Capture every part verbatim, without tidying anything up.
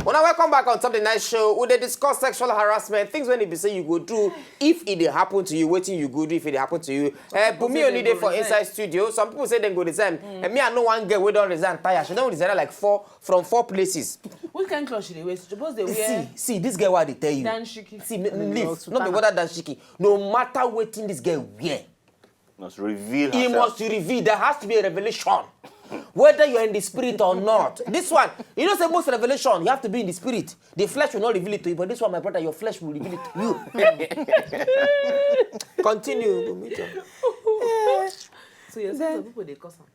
Una welcome back on top the night show. We dey discuss sexual harassment, things wey e be say you go do if e dey happen to you, wetin you go do if e dey happen to you. Uh, Bumi Onide for inside studio. Some people say dem go resign. Mm. And me, I know one girl wey don resign tire. She don resign like four from four places. Which kind cloth she dey wear? She suppose dey wear. See, see this girl wey I dey tell you. Danshiki. See, leave. No be water danshiki. No matter wetin this girl wear, must reveal herself. He must reveal. There has to be a revelation. Whether you're in the spirit or not. This one, you know, say most revelation, you have to be in the spirit. The flesh will not reveal it to you, but this one, my brother, your flesh will reveal it to you. Continue. So you see some people dey curse am.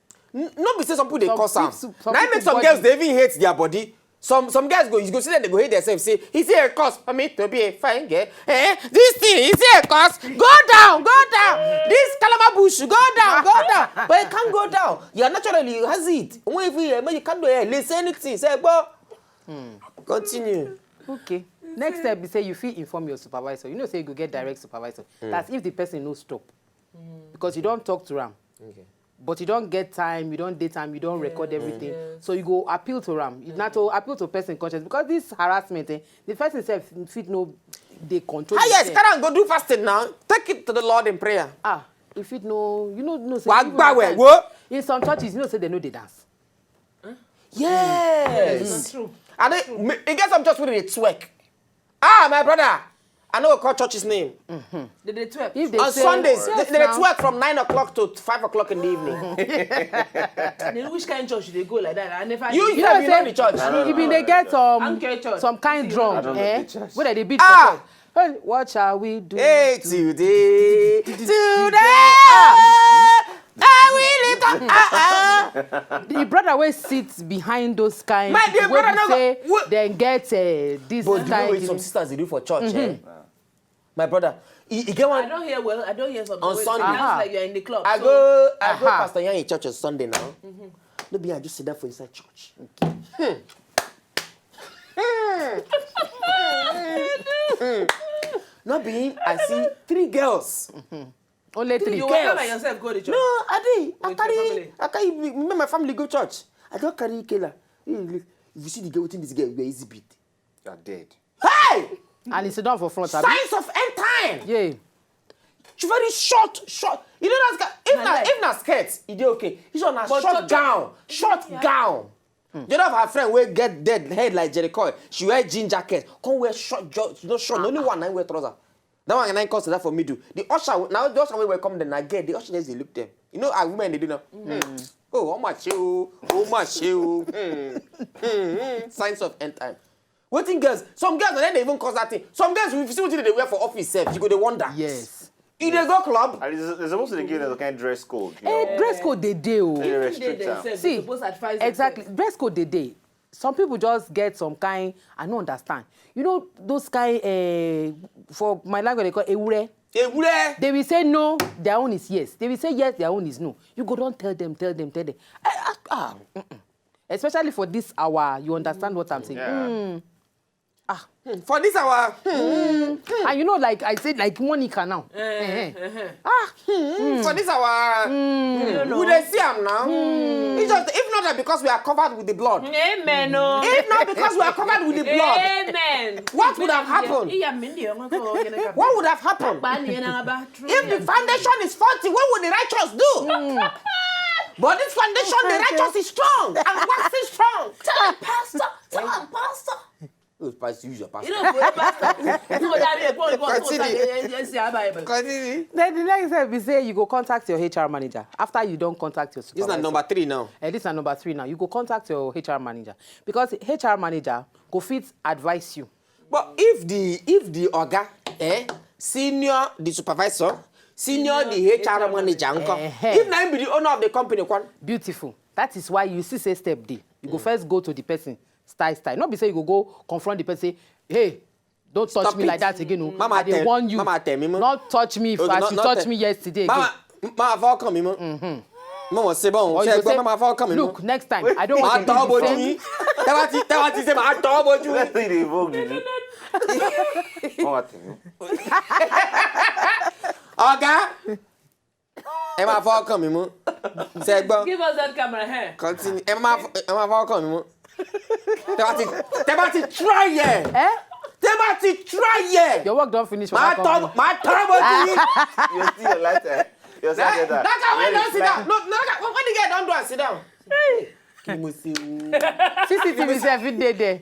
No be say some people dey curse am. Na make some girls dey even hate their body. Some some girls go, you go see that they go hate themselves. Say, is it a cause for me to be a fine girl? Eh? This thing, is it a cause? Go down, go down. This calabash bush, go down, go down. But it can't go down. You are naturally has it. When you feel, you can't do it. Let's say anything. Say, well, continue. Okay. Next step be say you fit inform your supervisor. You know say you go get direct supervisor. That's if the person no stop. Because you don't talk to am. Okay. But you don't get time, you don't date time, you don't record everything. So you go appeal to am. You not to appeal to person conscience because this harassment, eh, the person self fit no dey control. Ah yes, himself. Carry am go do fasting now. Take it to the Lord in prayer. Ah, if it no, you know, no say. Wa even gba we, sometimes, wo? In some churches, you know, say they no dey dance. Yes. It's true. And they, e get some church wey dey twerk. Ah, my brother, I no go call church's name. They dey twerk. If they On say Sundays, they, yes, they now. Twerk from nine o'clock to five o'clock in the evening. Then which kind of church you dey go like that? I never You dey. You sef, know you say know the church. I don't If know. They get some Anke church. Some kind I drum, don't know eh? The church. Where they beat Ah! for church? Hey, what shall we do Hey, to- today, today, I will lift up. Ah, ah. The brother wey sit behind those kind My dear people wey brother, be no go- say Wh- dem get, eh, this But you know kind what thing. Some sisters dey do for church, eh? My brother, e e get I one don't hear well. I don't hear something. On Wait, Sunday. It sounds Aha. Like you're in the club. I so- go I go Aha. Pastor Yanyi church on Sunday now. No be I just sit down for inside church. Hmm. Hmm. Hmm. No be him. I see three girls. Only three. You waka by yourself go the church. No, I dey. I With your carry. Family. I carry me, me, my family go church. I don carry Kela. Hey, look, if you see the girl, wetin this girl wear, easy beat. You are dead. Hey! And he sit down for front, abi? Signs of end time. Yeah. Very short, short. You know that guy. If Na na leg. If na skirt, e dey okay. This one na But short short, gown, short Yeah. Gown. You know her friend wey get dead head like Jerry Coy. She wear jean jacket, come wear short, jo- no short. Only one na him wear trouser. That one na him come sit down for middle. The usher, now the usher wey welcome them na girl. The usher just dey look them. You know how women dey do now. Hmm. Oh, how much you? How much you? Hmm. Hmm. Hmm. Signs of end time. Wetin girls? Some girls na dem dey even cause that thing. Some girls, if you see wetin dem dey wear for office sef, you go dey wonder. Yes. You dey go club? And there's, there's supposed to give them some kind of dress code. You know? Eh, dress code dey dey o. They Even they restrict am. Themselves, See, they suppose advise exactly. Themselves. Dress code dey dey. Some people just get some kind, I no understand. You know those kind, eh, for my language they call ewure. Ewure. They will say no, their own is yes. They will say yes, their own is no. You go don tell them, tell them, tell them. Ah, ah, ah, mm-mm. Especially for this hour, you understand what I'm saying. Yeah. Mm. Ah. Hmm, for this hour. Hmm. And you know, like I said, like Monica now. Eh, eh. Ah, hmm, for this hour. Hmm. We dey see am now. It's just, if not that because we are covered with the blood. Amen. Oh. If not because we are covered with the blood. Amen. What would have happened? What would have happened? If the foundation is faulty, what would the righteous do? But this foundation, the righteous is strong and waxing strong. Tell him, Pastor. Tell him, Pastor. Oh, pastor, use your pastor. You know, for a pastor. You know that we go go Continue. Say, Continue. Then the next step be say you go contact your H R manager. After you don contact your supervisor. This is number three now. Eh, this is number three now. You go contact your H R manager because H R manager go fit advise you. But if the if the oga, eh, senior the supervisor, senior the H R manager, nko, eh, eh, if na him be the owner of the company, kwan. Beautiful. That is why you see say step dey. You go first go to the person. Style, style. No be say you go go confront the person. Say, hey, don't touch me like that again. Oh. Mama I dey warn you. Mama tell me, Mama. Not touch me. As you touch me yesterday again. Mama, Mama, for come, Mama. Mm-hmm. Mama say, bon, say, Mama, for come, Mama. Look, next time I don't want to be the same. Tell what, tell what, say, Mama, tell what you. Let's say they evoke you. Mama tell me. Oga. Ẹ máa fọwọ́ kàn mí mú. Ṣé ẹ gbọ́? Give us that camera here. Continue. Ẹ máa fọ- ẹ máa fọwọ́ kàn mí mú. Tẹ́ bá ti, tẹ́ bá ti try ẹ̀. Eh? Tẹ́ bá ti try ẹ̀. Your work don finish for Máa that tọ́, company. máa tọ́ bó ti yí. You see your light, eh? You see That, get that. that guy wey When don it's sit like- down. No, no, that guy, when the girl don do am sit down. Kí ni mo ṣe o? C C T V sef fit dey there.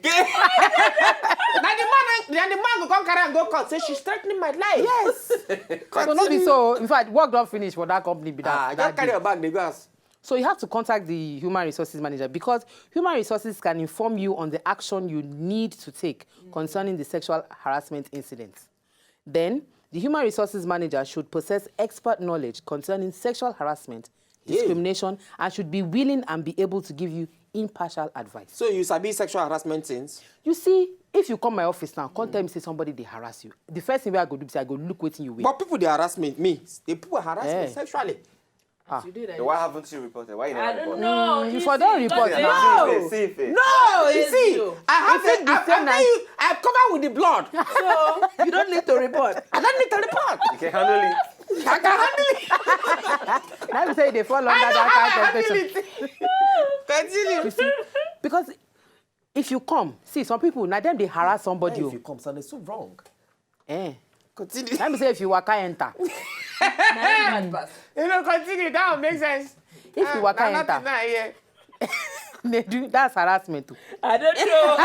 Na the man, na the man go come carry am go court say she's threatening my life. Yes. So no be so. In fact, work don finish for that company be that. Ah, that just carry day. Your bag dey go house. So you have to contact the human resources manager because human resources can inform you on the action you need to take concerning the sexual harassment incident. Then, the human resources manager should possess expert knowledge concerning sexual harassment, Yeah. discrimination, and should be willing and be able to give you impartial advice. So you sabi sexual harassment things? You see, if you come my office now, come tell me say somebody dey harass you. The first thing wey I go do be say I go look wetin you wear. But people dey harass me. Me, the people harass me Eh. Sexually. You did So why haven't you reported? Why you never I don't reported? know. Mm, you It's- for don it's report not now. there. See if it, see if it. No, you Yes, see, you. I have If it a, be I, say I na- tell you, I cover with the blood. So you don't need to report. I don't need to report. You can handle it. I can handle it. Now you say they fall under I know that how I kind of handle temptation. it. Continue. You see, because if you come, see some people now them they harass somebody. If Oh. You come, Sunday so wrong. Eh. Continue. Let me say if you waka enter, Na him bad pass. You know, continue. That will make sense. If you waka Ah, enter, nothing now here. they do that's harassment. Oh. I don't know.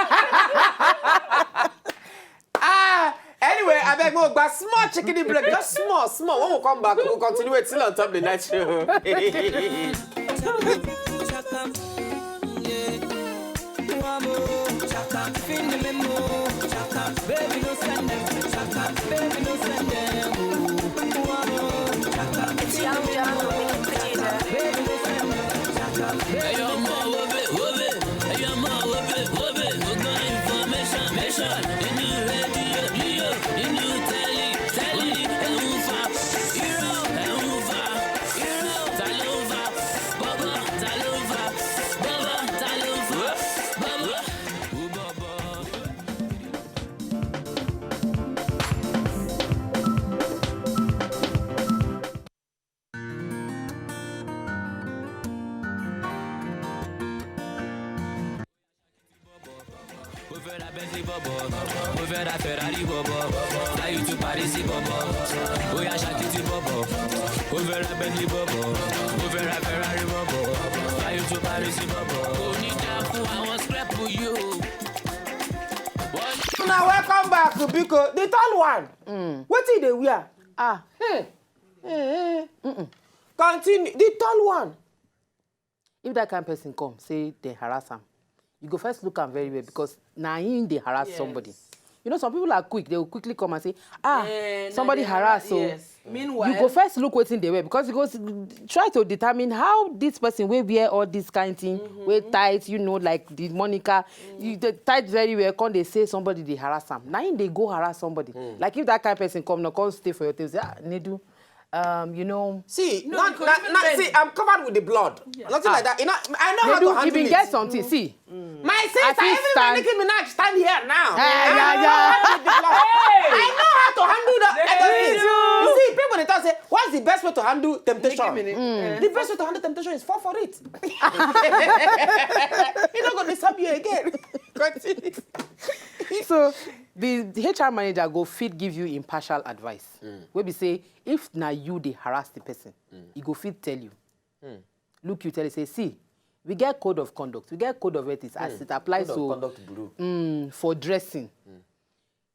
Ah, anyway, I beg more, but small chicken break, just small, small. When we come back, we'll continue it still on top of the night show. It's Young John on the computer. Ó fẹ́ ra Bentley bọ̀bọ̀, ó fẹ́ ra Ferrari bọ̀bọ̀, fly you to Paris bọ̀bọ̀, ó yá ṣàkìtì bọ̀bọ̀. Ó fẹ́ ra Bentley bọ̀bọ̀, ó fẹ́ ra Ferrari bọ̀bọ̀, fly you to Paris bọ̀bọ̀. Kò ní dá fún àwọn scrap yìí o. Now welcome back, Biko. The tall one. What did they wear? Ah, Continue. The tall one. If that kind person come say they harass am, you go first look am very well because na him dey harass Yes. Somebody. You know, some people are quick. They will quickly come and say, ah, Eh, na somebody the harass. harass, So yes. Meanwhile, you go first look wetin they wear because you go s- try to determine how this person wey wear all this kind thing, wey tight, you know, like the Monica, you dey tight very well. Come they say somebody dey harass am. Na him dey go harass somebody. Like if that kind person come now, come stay for your table, say, ah, Nedu, um, you know, See, No, not, because not, even not, then- see, I'm covered with the blood. Nothing like that. You know, I know how to Nedu, handle you been it. Get something. See, My sister, I feel even stand- Nicki Minaj stand here now. Eh, I yeah, know yeah. how to handle the blood. I know how to handle the They everything. do. You see, people they talk say, what's the best way to handle temptation? Nicki Minaj. The best way to handle temptation is fall for it. He not gonna disturb you again. Continue. So the H R manager go fit give you impartial advice. Wey be say if na you dey harass the person, he go fit tell you. Look, you tell you say, see, we get code of conduct, we get code of ethics as it applies Code of to conduct blue. mm, for dressing.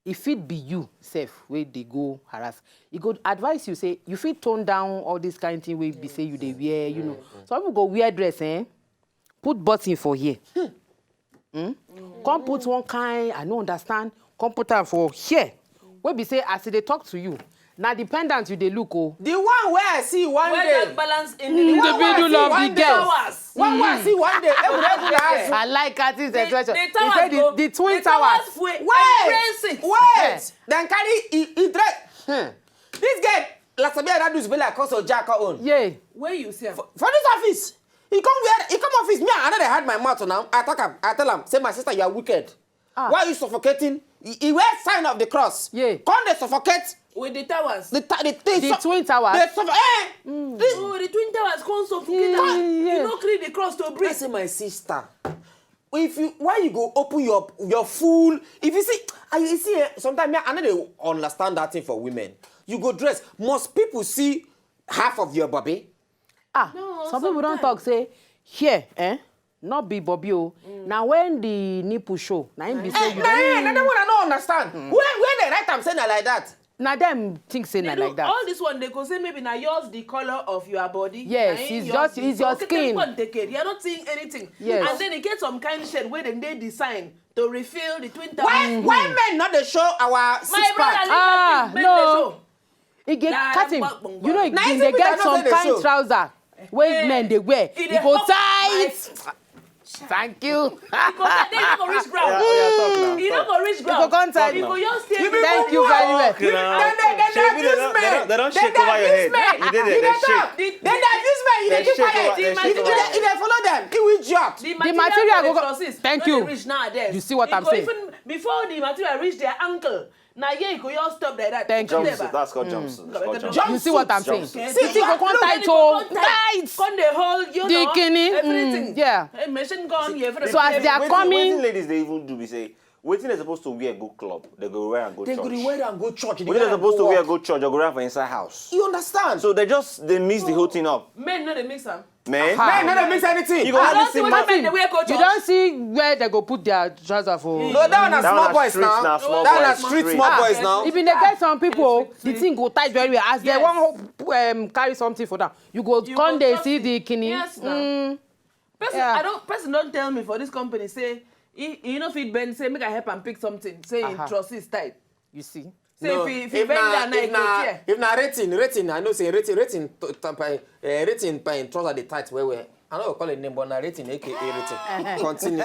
E fit be you sef wey dey go harass. E go advise you say you fit tone down all this kind thing wey be say you dey wear, you know. Some people go wear dress, eh? Put button for here. Hmm? Come put one kind, I no understand. Come put am for here. Wey be say as e dey talk to you, na the pendant you dey look o. The one where I see one Where day. That balance in Mm, the the one middle where I of see the one girl. Hours. One one see one day. Every every house. I like artist The, expression. the He towers say the, go. The twin The towers. Towers wey Wait, embrace it. Wait. Then carry he, he dress. This girl, last time that do is be like cause of Jaka own. Yeah. Where you see am? For this office, he come where he come office. Me, I know they had my mouth now. I talk am. I tell him, say my sister, you are wicked. Why are you suffocating? He, he wear sign of the cross. Yeah. Come they suffocate With the towers. the ta- the thing. The twin towers. They suffoc- eh. This, Oh, the twin towers come suffocate Yeah, am. yeah. You no create the cross to I breathe. Say my sister. If you, why you go open your your full? If you see, I you see, eh, sometimes me, I no dey understand that thing for women. You go dress, must people see half of your body? Ah, some people don't talk say here, eh? Not be Bobby o. Now when the nipple show, now him be say you Nah, eh, na that one I no understand. Where where they write am say na like that? Now them think say na They do like that. All this one they go say maybe na yours the color of your body. Yes, Na him it's yours just- the- it's so your okay, skin. Take one take it. You're not seeing anything. Yes. And then you get some kind shirt where then they design to refill the twin Why why men not dey show our My six brother, pack? leave Ah, that thing. Men no. Dey show. It get Nah, cutting. gbang, gbang, You know, gbang. Na they, it they be get that some no dey kind show. Trouser. Where Eh, men they wear. e It dey go hop tight. Like- Thank you. Because they no go reach ground. Yeah, yeah, talk now, You no talk. go reach It go ground. come tight. You go just stay You there. Thank you very well. Okay, now. Then they, then they Shebi abuse they don't- men. they don't- they don't Then shake they over your abuse head. men. You did You it. They dey shake. talk. Then they abuse men. You They dey keep shake quiet. over- they You shake dey over. you dey follow them. You idiot. The The material material go go go- Trosis, Thank no you. dey reach now there. You see what It I'm go saying? Even before the material reach their ankle, now here you go just stop like that. Thank Stop you. there, Jumpsuit. ba. That's called jumpsuit. It's called Jumpsuit. jumpsuit. You see what I'm saying? Okay. See, it go come tight. Oh, tight. Come dey hold you The know, kidney, everything. Mm, yeah. Hey, machine gun, everything. So as they are Wetin- coming- wetin ladies dey even do be say wetin they supposed to wear go club, they go wear and go They go church. dey wear and go church. They Wetin they supposed to wear work. Go church, they go wear for inside house. You understand? So they just they mix the whole thing up. Men no dey mix am. Man, Aha. Men no dey mix anything. You go I only don't see see man. what men dey wear go You church. Don't see where they go put their trouser for. No, that one na That small one na boys street now. now, small That na boys. street Street. small Ah, boys now. If they get some people, the thing go tight very well. As they Yes. want um, carry something for them, you go You come go they just see see- the kidney. Yes, now. Mm, Person, Yeah. I don't. Person don't tell me for this company say he he no fit bend say make I help am pick something say Aha. in Trosis type. You see. Say No, if he if he if bend na down na if he go na chair. if na rating rating I know say rating rating to- to- pa- eh, rating pa in trouser dey tight well well. I no go call it name but na rating aka rating. Continue.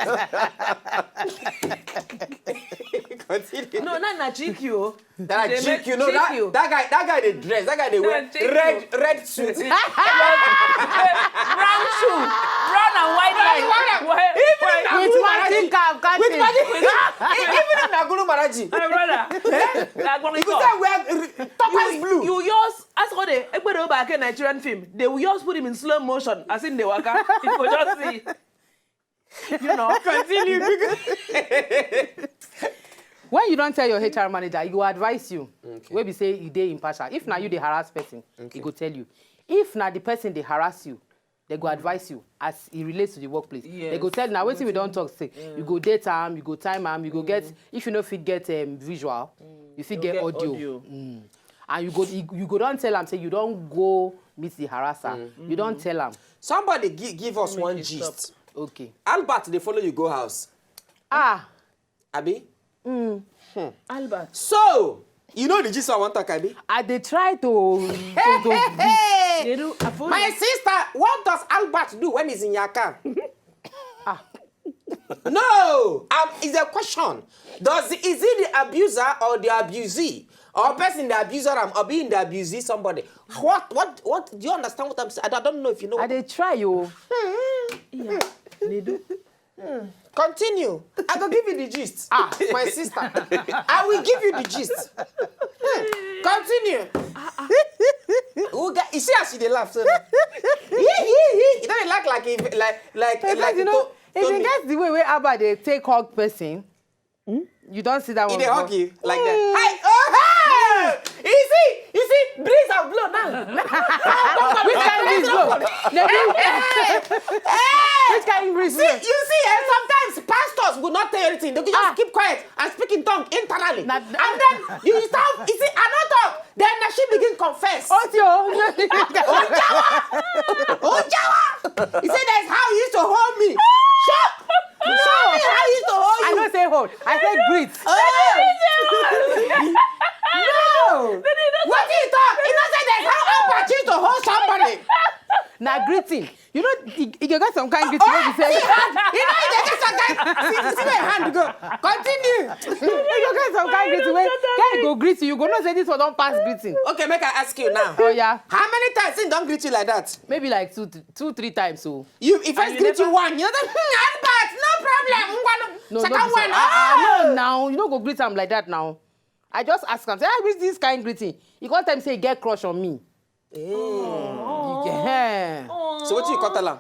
Continue. No, not na G Q. That They G Q, make no, that, G Q. that guy, that guy dey dress, that guy dey wear That G Q. Red, red suit, brown Brown shoe, brown and white line. White line. White- Even white- if na With Guru mountain Maharaji. cap, With canteen. Maharaji. Even if na Guru Maharaji. My brother, na You Agboniko. go say wear r- turquoise You, blue. you yours as all the Egbere Obake Nigerian film. They will yours put him in slow motion as in the waka. You go just see. You know. Continue. When you don't tell your H R manager, he go advise you. Okay. Wey be say he dey impartial. If na you dey harass person, he go tell you. If na the person dey harass you, they go advise you as e relates to the workplace. They go Yes. Tell you na wetin we don talk say. You go date am, you go time am, you go get if you no fit get um, visual, you fit You get get audio. audio. Mm. And you go you, you go don tell am say you don go meet the harasser. You don tell am. Somebody gi- give us one Make it stop. Gist. Okay. Albert dey follow you go house. Ah, Abi? Albert. So, you know the gist I wan talk, Abi? I dey try to to to. They do. I put- My sister, what does Albert do when he's in your car? Ah. No, um, it's a question. Does is he the abuser or the abusee? Or person the abuser am or being the abusee somebody? What what what do you understand what I'm saying? I don't know if you know. I dey try o. Yeah. They do. Continue. I go give you the gist. Ah, my sister. I will give you the gist. Hmm. Continue. Who get, you see as she dey laugh so. He he he. You know, he laugh like a, like like Because like you a know, to- if you Tommy. Get the way wey Abba dey take hug person, you don see that He one. dey Before. Hug you like that. Mm. Hi, oh, hey! You see, you see, breeze have blown now. Which kind breeze blow? They do- Hey! Which kind breeze See, blow? You see, eh, sometimes pastors will not tell you anything. They will just Ah. Keep quiet and speak in tongue internally. Na- And then you start, you see, I don't talk. Then na she begin confess. Oti o. Ojawa! Ojawa! He said that's how he used to hold me. Show, show me how he used to hold I you. No say hold. I say greet. Oh. No! What did he talk? He not said that's how Albert used to hold somebody. Na greeting. You know, you, you get some kind greeting wey be say. You know, you get some kind. See, see my hand go. Continue. You go get some kind greeting wey guy go greet you, you go know say this one don pass greeting. Okay, make I ask you now. Oh yeah. How many times he don greet you like that? Maybe like two, th- two, three times. So You, if I you greet you never- one, you know that, hmm, Albert, no problem. One, no, second no, be one. so. Ah, ah, Oh. No, now you no go greet am like that. Now I just ask am say, I greet this kind greeting. He come tell me say he get crush on me. Yeah. So what you come tell am?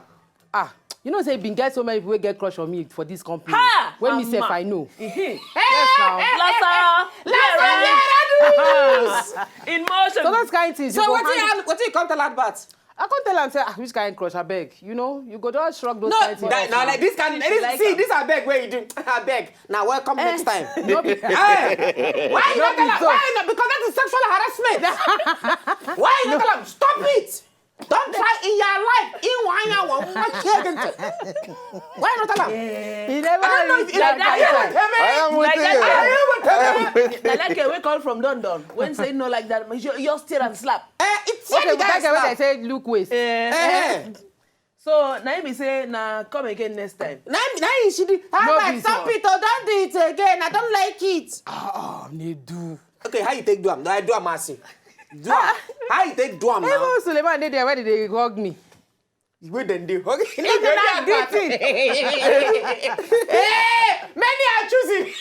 ah, you know say e bin get so many people wey get crush on me for this company. Ha! Wey me sef Mama. I know. Ehe. Yes now. Lasa. Lasa. In motion. So those kind things. So You go wetin handle- you wetin you come tell Albert? I come tell am say, ah, which kind crush, abeg. You know, you go just shrug those No, kind things that, off now now. Like this kind, She like see am. This abeg wey you do, abeg. Now welcome next time. No be Hey, why you No not tell be am? so. Why you not? Because that is sexual harassment. Why you not tell am? Stop it. Don't try in your life. In one hour, one hour, check it. Why you not tell am? He never I don't know if reach you that like that. kind. I am with Like you. that. I am with you. Like that girl wey come from London. When say no like that, you just tear and slap. Eh, it's Okay, the but that guy girl wey slap. Dey say look waist. Eh. Eh. So na him be say na come again next time. Now, now you should. Ah, No but be some so. people don't do it again. I don't like it. Ah, oh, they do. Okay, how you take do am? I do am as do am. How you take do am now? Even Suleiman dey there when they hug me. Wey dem dey hug. Even that greeting. Hey, many are choosing.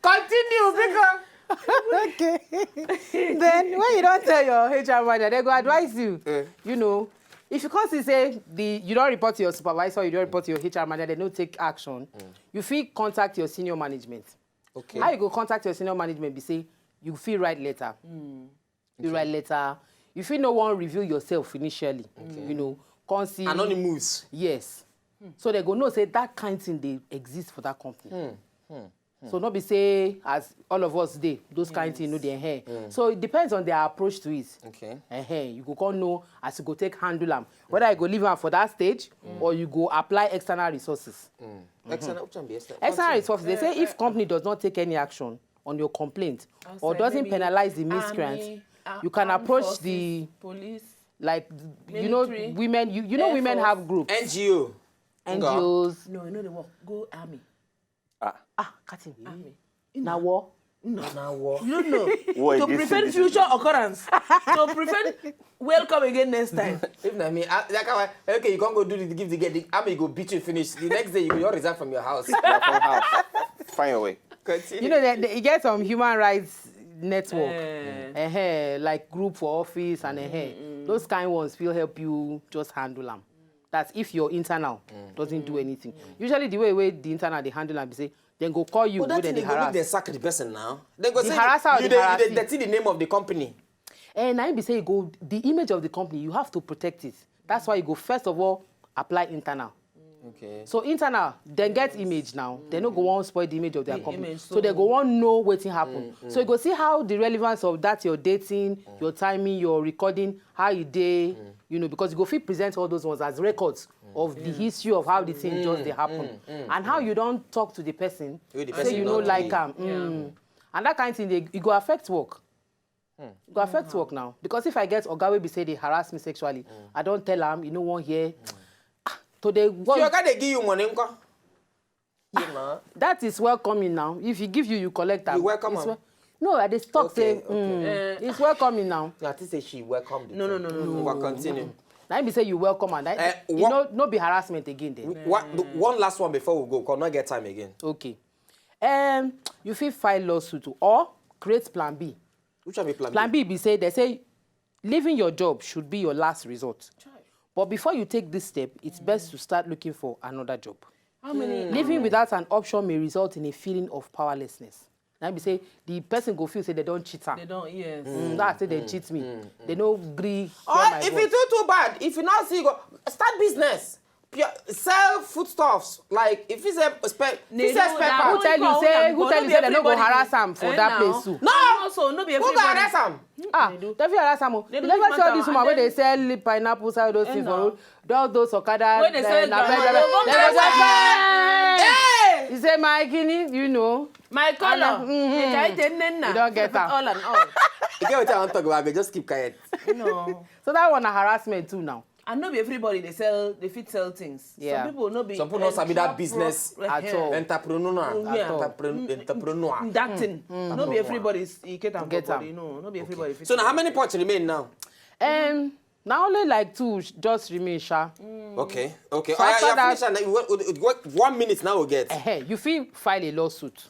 Continue because Okay. Then when you don't tell your H R manager, they go advise you. Eh. You know, if you come see say the you don't report to your supervisor, you don't report to your H R manager, they don't take action. You feel contact your senior management. Okay. How you go contact your senior management? Be say you feel write letter. You write letter. You feel no one reveal yourself initially. You know, come see Anonymous. Yes. So they go know say that kind thing they exist for that company. So no be say as all of us dey, those kind thing no dey hair. So it depends on their approach to it. Okay. Ehen, you go come know as you go take handle am. Whether you go leave am for that stage or you go apply external resources. External, which one be external? External resources, they say if company does not take any action on your complaint or Outside, doesn't maybe penalize the miscreants, army, ar- you can armed approach forces, the police. like you know Military, women you, you know Air women Force. Have groups, N G O. N G Os. No, you know they work. Go army. Ah, cutting. Army. Now what? Now what? You don't know. What To is this prevent thing? Future occurrence. To prevent welcome again next time. If na me, I, that kind of, okay, you can't go do the give the girl. The army go beat you finish. The next day you go resign from your house. You're from house. Find your way. Continue. You know, they, they, you get some human rights network. Eh. Eh, like group for office and eh, those kind ones will help you just handle them. That's if your internal doesn't do anything. Usually, the way way the internal they handle them, be say then go call you. But that Go then thing they they go make harass. Them sack the person now. They go The say harasser or you the harassee? They, you they dirty the name of the company. And I be say you go the image of the company. You have to protect it. That's why you go first of all apply internal. Okay. So internal, then get image now. They no go want spoil the image of their The company. Image, So they so- go want know wetin happen. So you go see how the relevance of that your dating, your timing, your recording, how you dey, you know, because you go fit present all those ones as records of the history of how the thing just dey happen and how you don't talk to the person. Wey the Say person you no no like talk. Am, mm. And that kind of thing, they, it go affect work. It go affect work now because if I get oga wey be say they harass me sexually, I don't tell am, you know, one here. Ah, to dey If your guy they give you money, nko? Yeah, man. That is welcoming now. If he give you, you collect am. You welcome It's am? wel- No, I dey talk Okay, say okay. mm, it's welcoming now. No, I think say she welcome the No, no, thing. no, no, no. But continue. Now be say you welcome and that Eh, you what- know no be harassment again then. What, the, one last one before we go, 'cause not get time again. Okay. Um, you fit file lawsuit or create plan B. Which one be plan? Plan B be say they say leaving your job should be your last resort. But before you take this step, it's best to start looking for another job. How many? Living without an option may result in a feeling of powerlessness. Now be say the person go feel say they don't cheat am. They don't. Yes. Mm, that's say they cheat me. They no gree. Or Hear my if voice. It's too too bad, if you not see go start business. Pure, sell foodstuffs like if it's a spe- They if it's a do pepper. that. Who tell you say who But tell no you be say they no go everybody. Harass am for Eh, that now. Place too? No. Also, no be Who go everybody. Harass am? Ah, they fit harass am o. They You do never this see all matter this and woman wey then- dey sell pineapple side those Eh, things for no. road. All those okada. Wey dey sell Na groundnut. pedal. They go just Hey! He say my guinea, you know. My color. Mm-hmm. They carry ten nena. You don't get am. All and all. You get what I want to talk about? I just keep quiet. No. So that one na harassment too now. And no be everybody they sell. They fit sell things. Yeah. Some people no be. Some people no sabi that entrepreneur- business At Eh, all. Entrepreneur. Yeah. Entrepreneur. Entrepreneur. That thing. No be everybody is- you get am Get for am. Body. No, no be everybody. Fit So now, sell. How many points remain now? Um, now only like two sh- just remain sha. Okay. Okay. So Oh, yeah, after yeah, that- finish and we, we, we, one minute now we get. Eh, you fit file a lawsuit.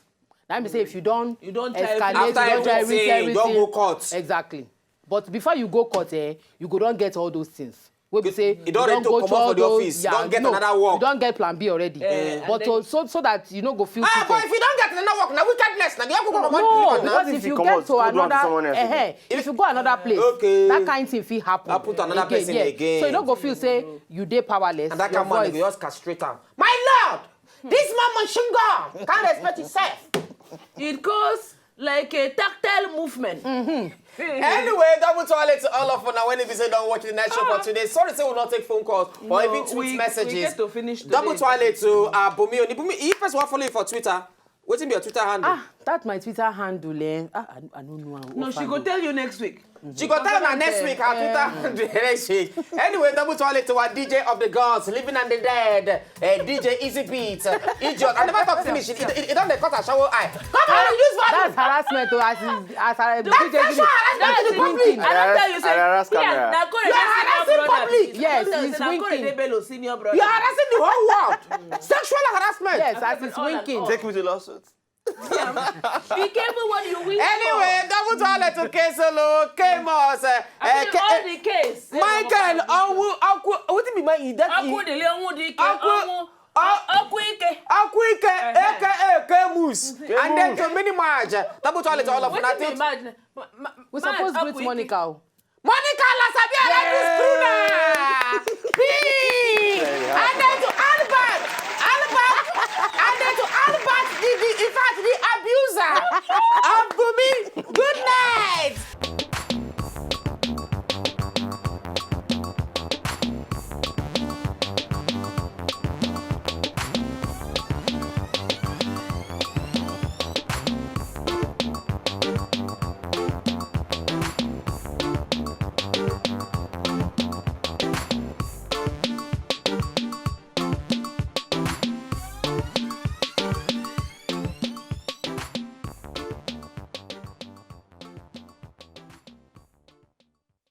That means say if you don't You don't try escalate, everything. you don't try After reach everything, everything, don't go court. Exactly. But before you go court, eh, you go don't get all those things. Wey be say You don ready to comot for the office, you don get another work. You don get plan B already. But to, so so that you no go feel. Ah, but if you don get another work, na wickedness na. You go comot. No, because if you get to another, eh, if you go another place, that kind thing fit happen. Happen to another person again. So you no go feel say you dey powerless. And that kind man go just castrate am. My Lord, this man Mashinga can't respect himself. It goes like a tactile movement. Anyway, double toilet to all of una when e be say don watch the night show for today. Sorry say we no take phone calls or even tweet messages. Double toilet to uh, Bumi Oni. Bumi, if person wan follow you for Twitter, wetin be your Twitter handle? Ah, that's my Twitter handle, eh? Ah, I, I don't know. No, she go tell you next week. She go tell una next week her Twitter handle next week. Anyway, double toilet to our D J of the gods, living and the dead, uh, D J Easy Beat, uh, idiot. I never talk finish. It, it, it don dey cut her shower eye. Come on, use value. That's harassment, oh, as is, as I. That's sexual harassment in the public. I don tell you say, yeah, na go dey see your brother. Yes, he's winking. Na go dey Bello senior brother. You are harassing the whole world. Sexual harassment. Yes, as he's winking. Take me to lawsuit. Be careful what you wish Anyway, double toilet to Kesolo, Kemos, uh, I think all the case. Michael, Owu, Oku, what do you mean? That Oku dele Owu dike. Oku. Oku ike. Oku ike, A K A Kemus. And then to minimize, double toilet all of What do you mean? We suppose greet Monica. Monica Lasabia, let me screw now. Peace.